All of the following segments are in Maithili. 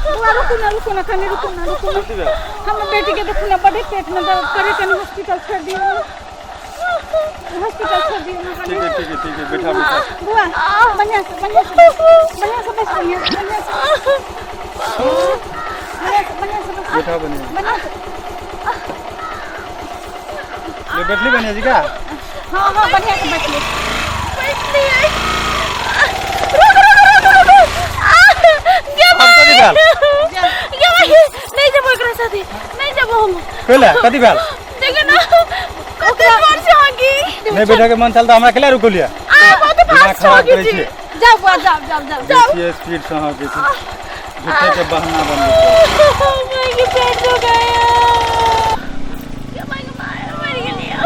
बुआ रुकू ना, रुकू ना, कनी रुकू ना, रुकू ना। कथी भेल? हमर बेटी के देखू ना, बड़े पेट में दर्द करे, कनी हॉस्पिटल छोड़ दियो ना, हॉस्पिटल छोड़ दियो ना कनी। ठीक है, ठीक है, ठीक है, बैठा बैठा। बुआ बढ़िया से, बढ़िया से, बढ़िया से बैठ, बढ़िया से, बढ़िया से, बढ़िया से, बढ़िया से बैठ। बैठा बनिया। बढ़िया से। ले बैठली बनिया जी का? हाँ हाँ, बढ़िया से बैठ ले। अब कथी भेल? नहीं जब एकरा साथे नहीं जब हम। कैला कथी भेल? देखे ना कते जोर से होगी। नहीं बैठा के मन चलता, हमरा केला रुकलिया? आ बहुत दिमाग फास्ट खराब होगी करै जी। छियै। जाओ बुआ, जाओ जाओ जाओ। बेसी स्पीड से अहाँ के छै, झूठे के बहाना बनबै छै। मैं के पेट दुख गया, ये मैं मर गेलियो।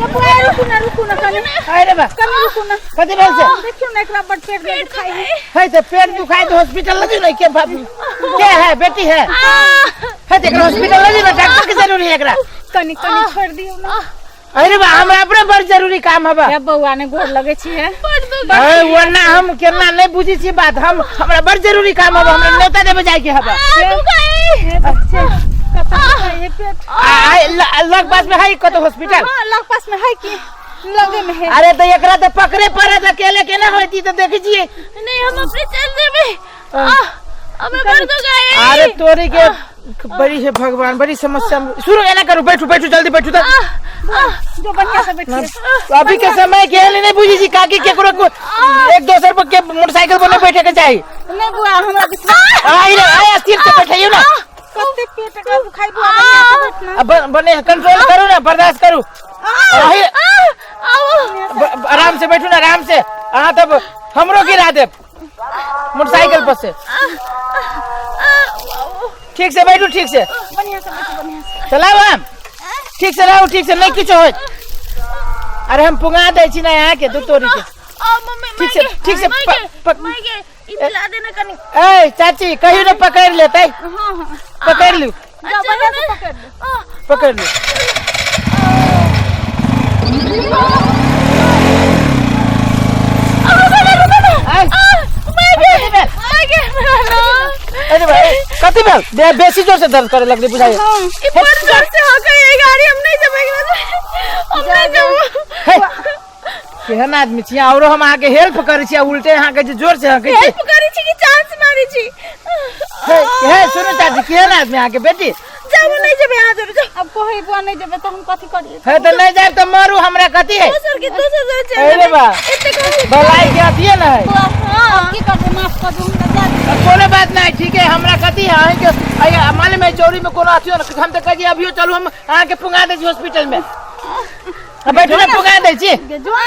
ये बुआ रुकू ना, रुकू ना कनी। अरे बा, कनी रुकू ना। कथी भेल से? देखियो ना, एकरा बड़ पेट में दुखाई है। है तो पेट दुखाई तो हॉस्पिटल लगी नहीं के बाबू? के है बेटी है? है तो एकरा हॉस्पिटल लगी ना, डॉक्टर के जरूरी है एकरा। कनी कनी छोड़ दियो ना। अरे बा, हमरा अपने बड़ जरूरी काम हबा। ये बौआ ने गोर लगे छी है। अरे वरना हम केना नहीं बुझी छी बात, हम हमरा बड़ जरूरी काम हबा, हमरा न्योता देबे जाय के हबा। हे बच्चे, कतऽ दुखाई है पेट? लग पास में है कतो हॉस्पिटल? हाँ, लग पास में है की लगे में है। अरे तो एकरा तो पकड़े पड़त, अकेले केना होती तो देखै छियै। नहीं, हम अपने चल देबे, हमें बड़ दुखाई। अरे तोरी के बड़ी है भगवान, बड़ी समस्या शुरू एना करू, बैठू बैठू जल्दी बैठू तो। जो बढ़िया से बैठिए। अभी के समय के नहीं बुझी छी काकी, केकरो को एक दोसर पर के मोटरसाइकिल पर नहीं बैठे के चाही। नहीं बुआ, हमरा विश्वास। आई रे आई, स्थिर से बैठियो ना। कते पेट का दुखाई बुआ, बढ़िया से बैठना। अब बने कंट्रोल करू ना, बर्दाश्त करू। आई, आराम से बैठू ना, आराम से। अहाँ तब हमरो गिरा देब मोटरसाइकिल पर से। ठीक से बैठू, ठीक से। बढ़िया से बैठू, बढ़िया से। चलाब हम, ठीक से रहू, ठीक से, नहीं किछो होत। अरे हम पुंगा दै छी ना यहाँ के दू तोरी के। ठीक से, ठीक से, ई मिला देना कनी। ए चाची, कहियो ने पकड़ लेतै। हाँ हाँ, पकड़ लू। जाओ, बढ़िया से पकड़ लो। पकड़ लू। आय, अरे भाई, कथी भेल? बेसी जोर से दर्द करे लगली बुझाइए। हाँ। ई बड़ जोर से हो गई ये गाड़ी, हम नहीं जब, हम नहीं जब। हे, केहन आदमी छी, औरो हम अहाँके हेल्प करै छी आ उल्टे अहाँके जे जोर से हकै छी। हेल्प करै छी कि चांस मारै छी? हे हे, सुनू चाची, केहन आदमी अहाँके बेटी? जाऊ, नहीं जेबै अहाँ जरूर जाऊ। अब कहै बुआ नहीं जेबै तऽ हम कथी करियै? हे तऽ नहीं जायब तऽ मरू, हमरा कथी है? दोसर के दोसर जगह चलि अरे जेबै। बा। एते कहू। भलाई के अथिए न है। बुआ, अब की करबै, माफ कर दू हमरा, जा दियौ। अब कोनो बात नहीं, ठीक है, हमरा कथी है अहाँके? अरे, मालूम है चोरी में कोनो अथियो न, हम तऽ कहै छी अभियो चलू, हम अहाँके पुंगा दै छी हॉस्पिटल में। अब बैठू ने, पुंगा दै छी। गे, जो ना,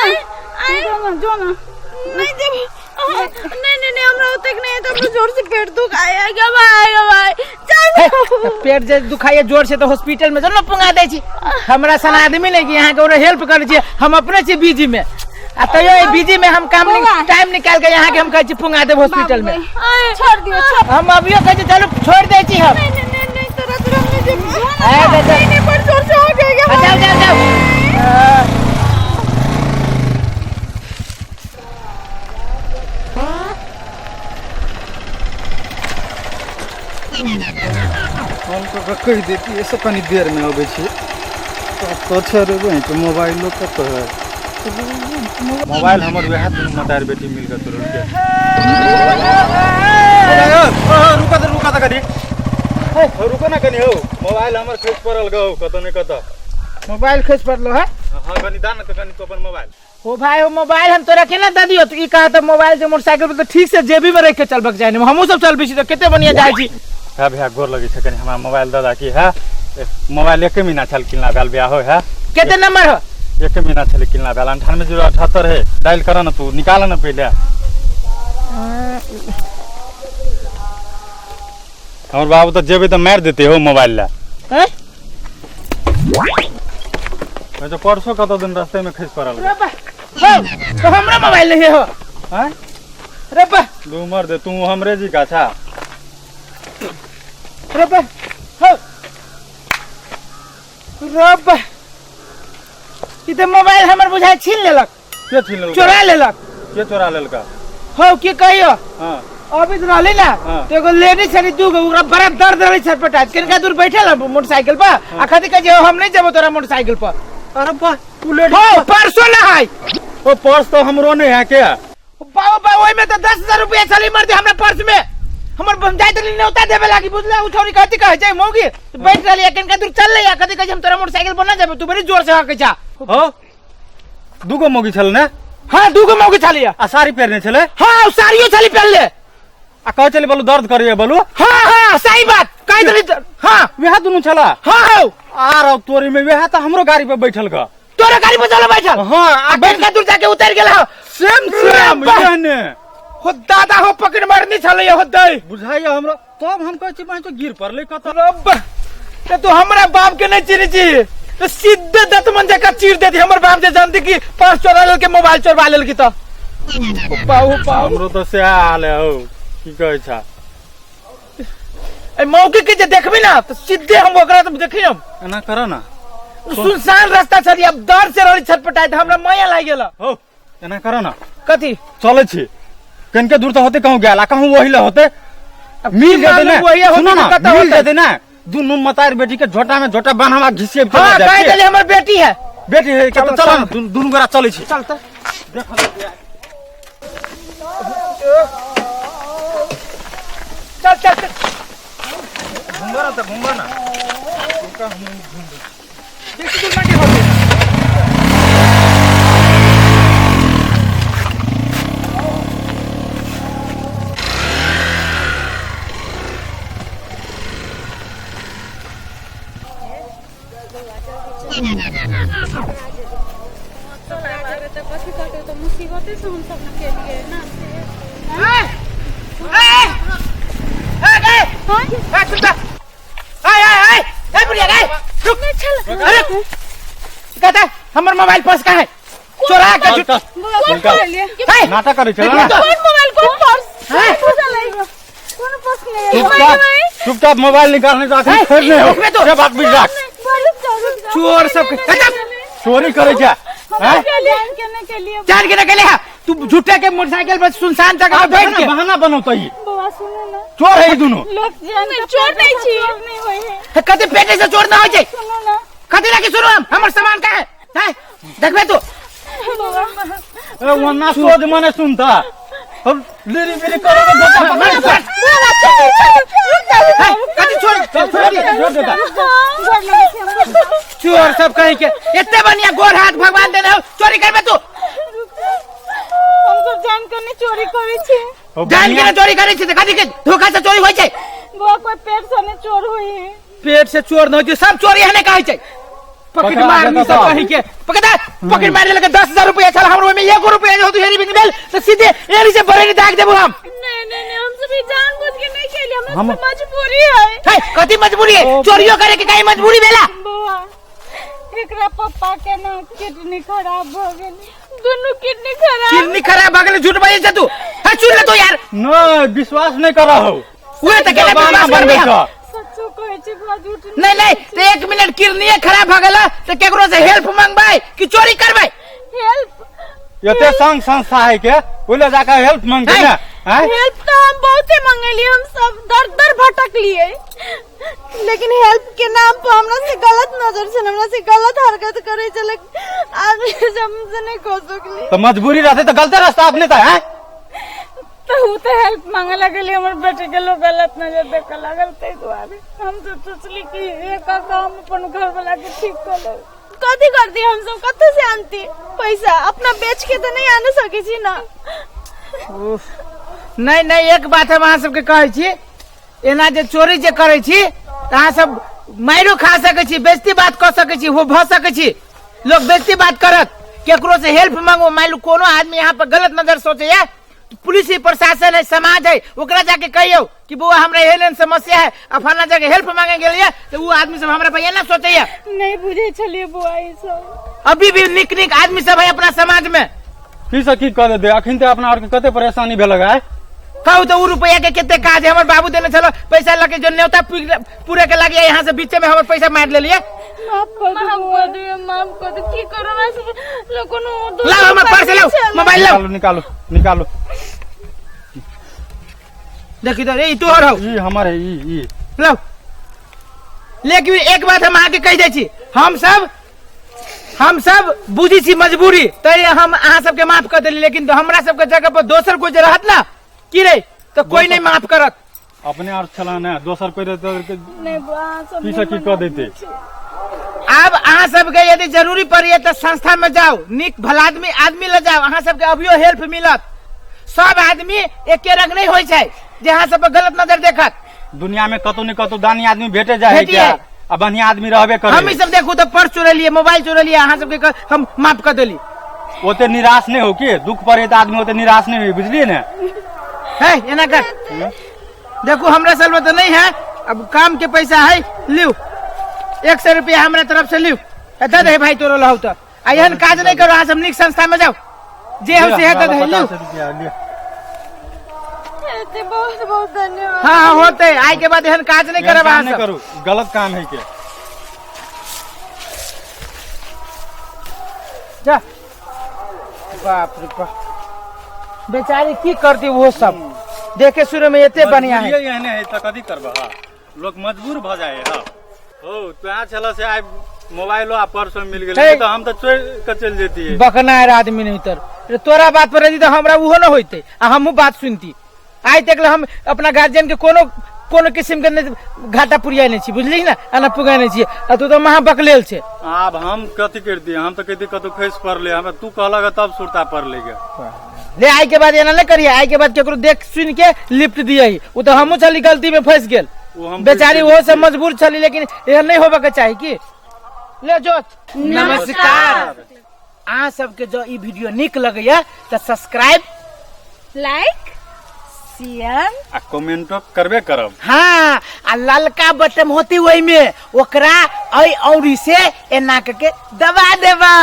जो ना, जो ना। नहीं जेबै। नहीं नहीं नहीं, हमरा ओतेक नहीं है तो हमरा जोर से पेट दुखाया गवाए गवाए। हे, चल। तऽ पेट जे दुखाइए जोर से तऽ हॉस्पिटल में चलू ने, पुंगा दै छी। हमरा सन आदमी नहीं कि अहाँके ओकरा हेल्प करै छी, हम अपने छी बिजी में आ तैयो एहि बिजी में हम काम बौआ। टाइम निकाल के यहाँ के हम कहै छी पुंगा देब हॉस्पिटल में। छोड़ दियौ, छोड़। हम अभियो कहै छी चलू, छोड़ दै छी हम। नहीं नहीं नहीं नहीं, तोरा तोरा हम नहीं जेबै। आय, जाओ, जाओ। नहीं नहीं, बड़ जोर से हो गया। आ, जाओ जाओ जाओ। फोन कऽ कऽ कहि देती से कनी देर में अबै छी। कतऽ छै रे बहिन के मोबाइलो? कतऽ है मोबाइल हमर? वएह दुनू मतार बेटी मिल कऽ तोड़लकै। रुका तऽ, रुका तऽ कनी, रुको ना कनी। हौ, मोबाइल हमर खसि पड़ल गौ कतऽ नहि कतऽ। मोबाइल खसि पड़लो है? हाँ, कनी दा ने तऽ कनी तू अपन मोबाइल। हो भाई, हो मोबाइल हम तोरा केना दे दियो? तू ई कहा तऽ मोबाइल जे मोटरसाइकिल पर तऽ ठीक से जेबी में रख के चलबक चाही ने। हमहूँ सब चलबै छी तऽ कते बढ़िया जाइ छी। है भैया, गोर लगै छै, कनी हमरा मोबाइल दऽ दा की है। मोबाइल एके महीना छल किनला भेल, बियाह हो है। कते नंबर हो? एके महीना छलै किनला भेल। 98 078 है, डायल कर ना, तू निकाल ना पहिले। हमर बाबू तऽ जेबै तऽ मारि देते हो मोबाइल ला। हैं? मैं तो परसों कतऽ दिन रास्ते में खसि पड़ल। रे बा, हो तो हमरा मोबाइल नहीं हो? हैं? रे बा। दू मर दे, तू हमरे जी का छा। रे बा, हो रे बा, ई तऽ मोबाइल हमर बुझाइ छीन लेलक। के छीन लेलक? चोरा लेलक। के चोरा लेलका? हो, की कहियो। हाँ। अभी तो रहली ना हाँ। तो एगो लेडीज छली दूगो, ओकरा बड़ा दर्द रहै छटपटाइत, कनिका दूर बैठल है मोटरसाइकिल पर आ कथी कहै छै, हम नहीं जेबो तोरा मोटरसाइकिल पर। अरे बा, उ लेडीज हो परसो ना है। ओ पर्स तो हमरो नहीं है के? बाबा बा, ओहि में तो 10,000 रुपया छली मर दे हमरा पर्स में। हमर बम जाइत रहली न्योता देबे लागी, बुझला? उ छौरी कथी कहै छै मौगी, तो बैठ रहली, कनिका दूर चल ले, कथी कहै छै, हम तोरा मोटरसाइकिल पर ना जेबो, तू बड़ी जोर से हकै छा। हो दूगो मौगी छल ने? हाँ दूगो मौगी छली। आ साड़ी पहिरने छलै? हाँ साड़ियो छली पहिरले। आ कहै छलै बोलू दर्द करैया बोलू? हाँ हाँ सही बात कहै छली। हाँ वएह दुनू छला? हाँ हौ। आर अब तोरी में वएह तऽ हमरो गाड़ी पर बैठल ग। तोरा गाड़ी पर चलो बैठल? हाँ, आ कनिका दूर जाके उतर गेल हौ। सेम सेम बा। ने हो दादा हो पकड़ मारनी छलै हो दै बुझाइया हमरा, तब हम कहै छी बहन गिर पड़लै कतऽ। रब ते तू हमरा बाप के नहीं चिन्है छी तो सीधे दतमन जका चीर देती हमर बाप, जे जानती कि पर्स चोरा लेलके मोबाइल चोरबा लेलकी। तो पाऊ पाऊ हमरो तऽ सएह हाल है हौ, की कहै छा। ए मौके के जे देखबी ना तो सीधे हम ओकरा तो देखी हम। एना कर ना, सुनसान रास्ता छली, अब डर से रहली छटपटाइत, हमरा माया लागि गेल। हौ एना कर ना। कथी? चलै छी कनिके दूर तऽ होते, कहूँ गेल आ कहूँ वही ले होते मिल जेतै ने। वही होतै सुनो ना, तऽ कतऽ मिल होतै? जेतै ने, दुनू मतार बेटी के झोटा में झोटा बान्हवा घिसिए। हाँ कहि देली हमर बेटी है। बेटी है के? चलो, तऽ चल चल। दुनू गोरा चलै छी। चल तऽ चल चल चल। घुमबा ना तऽ घुमबा ना। बेसी दूर नहीं होते। कथी करतै तऽ मुसीबते से हमसब ने केलियै ना। ए ए ए ए चुप जा। ए ए ए ए बुढ़िया गे रुक। अरे कहता हमर मोबाइल पर्स कहाँ है? चोरा के चल, चल। ए, नाटक करै छलै ना। कोन मोबाइल कोन पर्स? हैं? कोनो पर्स नहीं चुपचाप चुपचाप मोबाइल निकालने तो अखन फेर नहीं हो। रुकबे तो। से बात बुझ राख। चोर सब के चोरी करै छै हैं? जान के नहीं केलियै। जान के ना केले है तू, झूठे के मोटरसाइकिल पर सुनसान जगह पर बैठ के बहाना बनौतै ई। बौआ सुनू ना, चोर है ई दुनू। लोक जान के चोर नहीं छी। चोर नहीं होइ है। कथी पेटे से चोर ना हो जाए? सुनू ना। कथी लागी सुनू हम? हमर सामान का है हैं? देखबे तू। बौआ ए वन्ना सोच मने सुनता हम लेरी मेरी करो तो धोखा पकड़ मार, मार। हैं? कथी चोर चल छोड़ दे, छोड़ देता। गोर लगै छी हम। चोर सब कहीं के एते बढ़िया गोर हाथ भगवान देने हो, चोरी करबे तू? हम सब जान के नहीं चोरी करै छी। जान के ना चोरी करे छी त कथी के धोखा से चोरी होइ छै? बौआ कोई पेट से नहीं चोर होइ है। पेट से चोर न होइ छै, सब चोरी एहने कहै छै। पकड़ पकड़ा मारनी जेतौ सब तऽ। कहीं के पकड़ पकड़ मारे लगे। 10,000 रुपया छल हमर, ओहिमे 1 रुपया जे होतौ हेरी बिन भेल तऽ सीधे एरी से बरेली दाग देबो हम। नहीं नहीं नहीं, हम सब जानबूझ के नहीं केलियै, हमरा हम- सब मजबूरी है। हे कथी मजबूरी है? चोरियो करे के कहीं मजबूरी भेला? बौआ एकरा पप्पा के ना किडनी खराब भऽ गेल, दुनू किडनी खराब। किडनी खराब भऽ गेलै? झूठ बजै छै तू। हे सुन ले तू यार। नहीं विश्वास नहीं करा हो। उहे तऽ केना बहाना विश्वास बनबै करबै हम? छ। सच्चो कहै छी बौआ, झूठ नहीं नहीं, तो 1 मिनट, किडनी खराब भऽ गेल तऽ केकरो से हेल्प मंगबै कि चोरी करबै? हेल्प एते संग संस्था है के ओहि जाकर हेल्प मांगते ना हैं? हेल्प तो हम बहुते मंगेलिए, हम सब दर दर भटकलिए, लेकिन हेल्प के नाम पर हमरा से गलत नजर से हमरा से गलत हरकत करे छले आदमी सब, हमसे नहीं कह सकली। तो मजबूरी रहते तो गलते रास्ता अपने तो है। तऽ उ तऽ हेल्प मांगे लगलियै, हमर बेटी के लोग गलत नजर देखे लागल, ताहि दुआरे हम तऽ सोचली कि एक हम अपन घर वाला के ठीक कऽ लेब। कथी करती हम सब, कथी से आनती पैसा? अपना बेच के तो नहीं आने सके छी ना। नहीं नहीं, एक बात हम अहाँ सबके कहै छी, एना जे चोरी जे करै छी तऽ अहाँ सब मारियो खा सकै छी, बेइज्जती बात कऽ सकै छी, हो भऽ सकै छी, लोग बेइज्जती बात करत। केकरो से हेल्प मांगो, मान लू कोनो आदमी यहाँ पर गलत नजर सोचैया, तो पुलिस है, प्रशासन है, समाज है, ओकरा जाके कहियौ कि बौआ हमरा एहन एहन समस्या है आ फलना जगह हेल्प मांगे गेलियै, तऽ उ आदमी सब हमरा पर एना सोचैया। नहीं बुझै छलियै बौआ ई सब। अभी भी निक निक आदमी सब है अपना समाज में। की से की कऽ दे, अखन तऽ अपना आरके कते परेशानी भेल है। कहू तऽ उ रुपया के कते काज है? हमर बाबू देने छलो पैसा लके जो न्योता पूरे के लागे, यहाँ से बीचे में हमर पैसा मार लेलिए। माफ कर माफ दू। कर दियो, माफ कर दियो। की करू, हमरा सब लोग कोनो दोसर लाओ हमर उपाय पर्स नहि लाओ छल। मोबाइल लाओ। निकालू निकालू निकालू। देखी तो ई तोहर हौ। ई हमर है ई ई। लो, लेकिन एक बात हम अहाँके कहि दै छी, हम सब बुझी छी मजबूरी, तै हम अहाँ सबके माफ कर देली, लेकिन हमरा सबके जगह पर दोसर कोई जे रहत ना की रे, तो कोई नहीं माफ करत। अपने आर छला ने, दोसर कोई रहत नहीं बा, अहाँ सब की से की निमन कऽ देतै। आदमी छी। आब अहाँ सबके यदि जरूरी पड़ैए तऽ संस्था में जाउ, नीक भला आदमी आदमी लग जाउ, अहाँ सबके अभियो हेल्प मिलत। सब आदमी एके रंग नहीं होइ छै जे अहाँ सब पर गलत नजर देखत। दुनिया में कतौ ने कतौ दानी आदमी भेटे जाए है। भेटिए। क्या आ बढ़िया आदमी रहबे करे। हम ई सब देखू तऽ पर्स चोरेलिए, मोबाइल चोरेलिए, अहाँ सबके हम माफ कर देली। ओते निराश नहीं हो के दुख पड़े तऽ आदमी ओते निराश नहीं हो, बुझलिए ने? है एना कर, देखू हमरा सब तऽ नहीं है, अब काम के पैसा है, लिउ 100 रुपया हमरा तरफ से लिउ, ए, दे दे भाई तोरो लहु तऽ। आ एहन काज नहीं करो, अहाँ सब नीक संस्था में जाउ, जे हो से दे दे, लिउ। 50 रुपया लिअ। एते बहुत बहुत धन्यवाद। हाँ हाँ होते, आइ के बाद एहन काज नहीं करब एहन अहाँ काम नहीं सब। करू, गलत काम है के। जा। बाप रे बाप, बेचारी की करती वो सब देखे शुरू में एते बढ़िया है। मजबूरिये एहने है तऽ कथी करबह, लोक मजबूर भऽ जाइ है। हो तो छल से आइ मोबाइलो आ पर्सो मिल गेलै, हे। तऽ हम तऽ चोरि कऽ चलि जैतियै। बकनार आदमी नहीं तर रे, तोरा बात पर रही तऽ हमरा उहो न होइते आ हमहूँ बात सुनती। आइ तक ले हम अपना गार्जियन के कोनो कोनो किस्म के नहि घाटा पुरियाइ नहि छी, बुझली ने, आ न पुगाइ नहि छी, आ तू तऽ महा बकलेल छै। आब हम कथी करतियै, हम तऽ कहितियै कतौ खसि पड़लै, हमरा तू कहलक तब सुरता पड़लै गे। ले आइ के बाद एना नहि करिए, आइ के बाद केकरो देख सुन के लिफ्ट दियही। ओ तऽ हमहूँ छली गलती में फंसि गेल, ओ हम बेचारी ओहो सब मजबूर छली, लेकिन एहन नहीं होबे के चाही की। ले जोत। नमस्कार। अहाँ सबके जो ई वीडियो नीक लगैया तऽ सब्सक्राइब, लाइक, शेयर आ कमेंटो करबे करब। हाँ, आ ललका बटन होती ओहि में ओकरा ऐ औरी से एना के दबा देबै।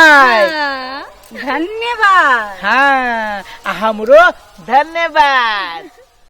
धन्यवाद। हाँ, आ हमरो धन्यवाद।